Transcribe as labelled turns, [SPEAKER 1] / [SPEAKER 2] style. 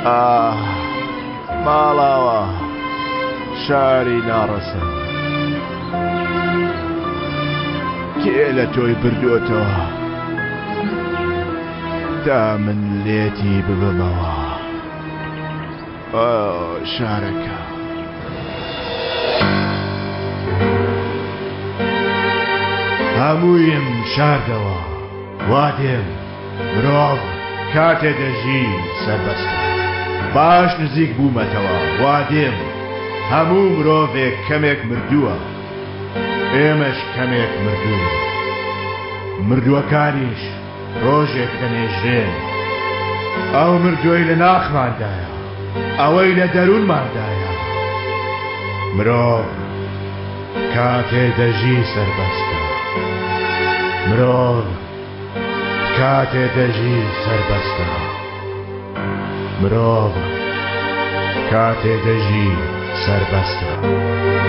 [SPEAKER 1] ئاه ماڵاوا شاری ناڕەسەن. کێ لە تۆی بردۆتەوە تا من لێتی ببەمەوە؟ ئاه شارەکە. هەموویم شاردەوە. وا دێم مرۆڤ کاتێ دەژی سەربەستە. باش نزیک بوومەتەوە وا دێم هەموو مرۆڤێک کەمێک مردووە. ئێمەش کەمێک مردووین. مردووەکانیش ڕۆژێک دەنێژرێن. ئەو مردووەی لە ناخماندایە، ئەوەی لە دەروونماندایە. مرۆڤ کاتێ دەژی سەربەستە. مرۆڤ کاتێ دەژی سەربەستە. مرۆڤ کاتێ دەژی سەربەستە.